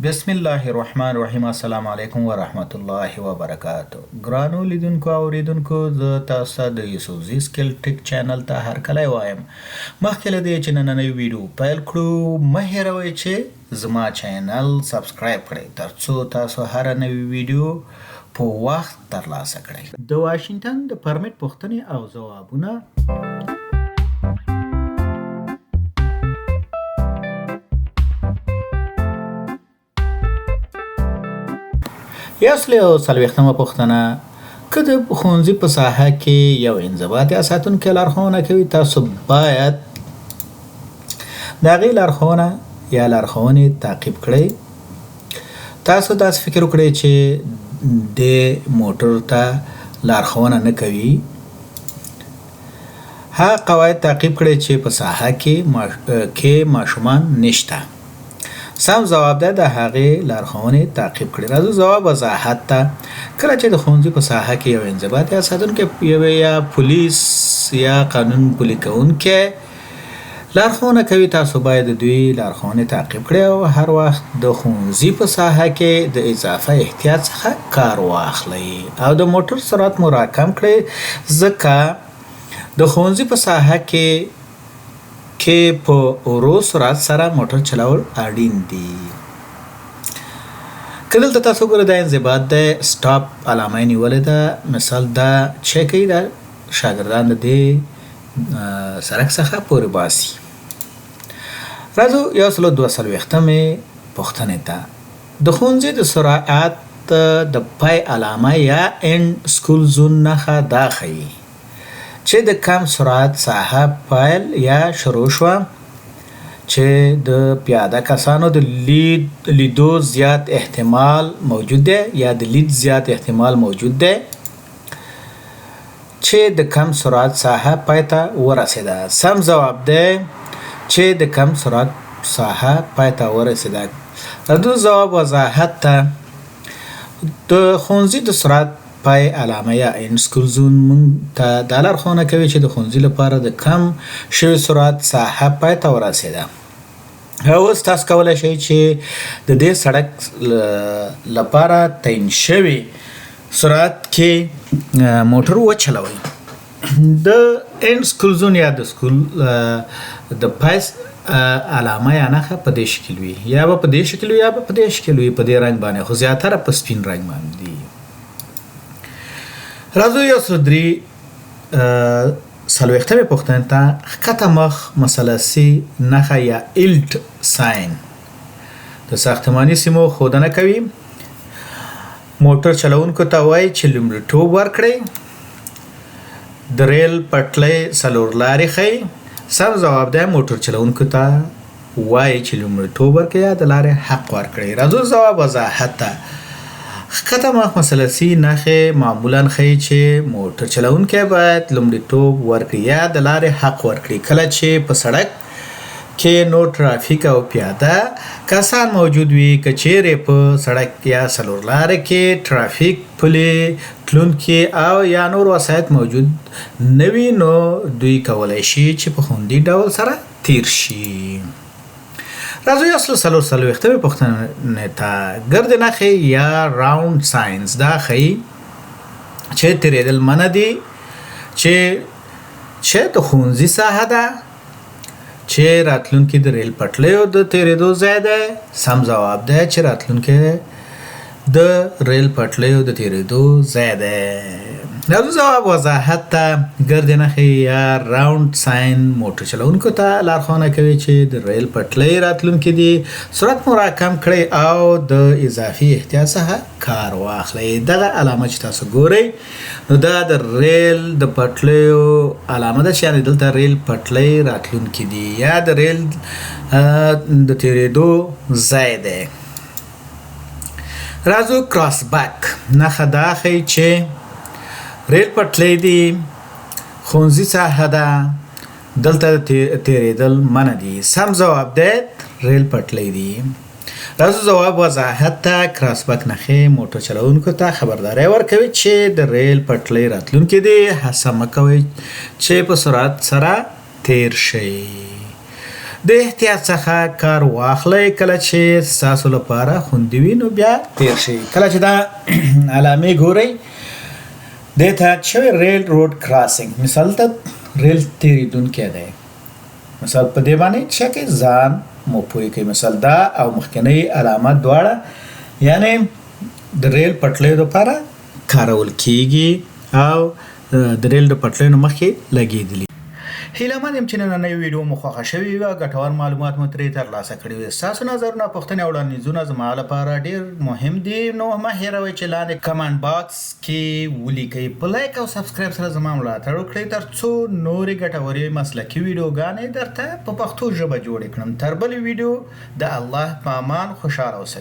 بسم الله الرحمن الرحیم. السلام علیکم ورحمت الله وبرکاتو. ګرانو لیدونکو او اوریدونکو، زه تاسو ته د یوسفزي سکل ټیک چینل ته هرکلی وایم. مخکې له دې چې نننۍ ویډیو پیل کړو، مه هېروئ چې زما چینل سبسکرایب کړئ، ترڅو تاسو هره نوې ویډیو په وخت ترلاسه کړئ. د واشنګټن د پرمیټ پوښتنې او ځوابونه. 140مه پوښتنه: که د ښوونځي په ساحه کې یو انضباط یا ساتونکی لارښوونه کوي، تاسو باید د هغې لارښوونه یا لارښوونې تعقیب کړئ. تاسو داسې فکر وکړئ چې د موټر ته لارښوونه نه کوي. هغه قواعد تعقیب کړئ چې په ساحه کې ماشومان نشته. سم ځواب دی د هغې لارښوونې تعقیب کړئ. راځو ځواب وضاحت ته. کله چې د ښوونځي په ساحه کې یو انضباط یا ساتونکی یا پولیس یا قانون پلي کوونکی لارښوونه کوي، تاسو باید د دوی لارښوونې تعقیب کړئ او هر وخت د ښوونځي په ساحه کې د اضافه احتیاط څخه کار واخلئ او د موټر سرعت مو راکم کړئ، ځکه د ښوونځي په ساحه کې په ورو سرعت سره موټر چلول اړین دي. که دلته تاسو وګورئ، دا انضباط دی، سټاپ علامه یې نیولې ده. مثال دا چې کوي، دا شاګردان د دې سرک څخه پورې باسي. راځو 142مې پوښتنې ته. د ښوونځي د سرعت د پای علامه یا end school zone نښه دا ښیي چې د کم سرعت ساحه پیل یا شروع شوه، چې د پیاده کسانو د لیدو زیات احتمال موجود دی یا د لید زیات احتمال موجود دی، چې د کم سرعت ساحه پای ته ورسېده. سم ځواب دی چې د کم سرعت ساحه پای ته ورسېده. د ځواب وضاحت ته. د ښوونځي د سرعت پای علامه یا end school zone مونږ ته دا لارښوونه کوي چې د ښوونځي لپاره د کم شوي سرعت ساحه پای ته ورسېده او اوس تاسو کولی شئ چې د دې سړک لپاره تعین شوي سرعت کې موټر وچلوئ. د end school zone یا د سکول د پای علامه یا نښه په دې شکل وي، یا به په دې شکل وي یا به په دې شکل وي، په دې رنګ باندې، خو زیاتره په سپین رنګ باندې. راځو 143مې پوښتنې ته. ښکته مخ مثلثي نښه یا tilt sign د ساختماني سیمو ښودنه کوي، موټر چلوونکو ته وایي چې لومړیتوب ورکړئ، د ریل پټلۍ څلور لارې ښیي. سم ځواب دی موټر چلوونکو ته وایي چې لومړیتوب ورکړئ یا د لارې حق ورکړئ. راځو ځواب وضاحت ته. ښکته مخ مثلثي نښې معمولا ښیي چې موټر چلوونکی باید لومړیتوب ورکړي یا د لارې حق ورکړي، کله چې په سړک کې نور ترافیک او پیاده کسان موجود وي. که چیرې په سړک یا څلور لارې کې ترافیک، پلي تلونکي او یا نور وسایط موجود نه وي، نو دوی کولی شي چې په خوندي ډول سره تیر شي. راځو 144مې پوښتنې ته. ګردې نښې یا round signs دا ښیي چې تېرېدل منع دي، چې د ښوونځي ساحه ده، چې راتلونکي د ریل پټلیو د تېرېدو ځای دی. سم ځواب دی چې راتلونکی د ریل پټلیو د تېرېدو ځای دی. راځو ځواب وضاحت ته. ګردې نښې یا round sign موټر چلوونکو ته لارښوونه کوي چې د ریل پټلۍ راتلونکي دي، سرعت مو راکم کړئ او د اضافي احتیاط څخه کار واخلئ. دغه علامه چې تاسو ګورئ، نو دا د ریل د پټلیو علامه ده، چې یعنې دلته ریل پټلۍ راتلونکي دي یا د ریل د تېرېدو ځای دی. راځو cross back نښه دا ښیي چې ریل پټلۍ دي، ښوونځي ساحه ده، دلته تېرېدل منع دي. سم ځواب دی ریل پټلۍ دي. راځو ځواب وضاحت ته. cross back نښې موټر چلوونکو ته خبرداری ورکوي چې د ریل پټلۍ راتلونکي دي، هڅه مه کوئ چې په سرعت سره تیر شئ. د احتیاط څخه کار واخلئ، کله چې ستاسو لپاره خوندي وي نو بیا تیر شئ. کله چې دا علامې ګورئ د احتیاط شوی ریل روډ کراسینګ، مثال ته ریل تیریدونکی دی، مثال په دې باندې چې کې ځان مو پوه کوي. مثال دا او مخکنۍ علامه دواړه یعنی د ریل پټلیو لپاره کارول کیږي او د ریل د پټلیو نه مخکې لګیدلي. هیله مند یم چې نننۍ ویډیو مو خوښه شوې وي او ګټور معلومات مو ترې ترلاسه کړي وي. ستاسو نظرونه، پوښتنې او وړاندیزونه زما لپاره ډیر مهم دي، نو مه هیروئ چې لاندې کمنټ باکس کې ولیکئ. په لایک او سبسکرایب سره زما ملاتړ وکړئ ترڅو نورې ګټورې مسلکي ویډیوګانې درته په پښتو ژبه جوړې کړم. تر بلې ویډیو د الله په امان، خوشحاله اوسئ.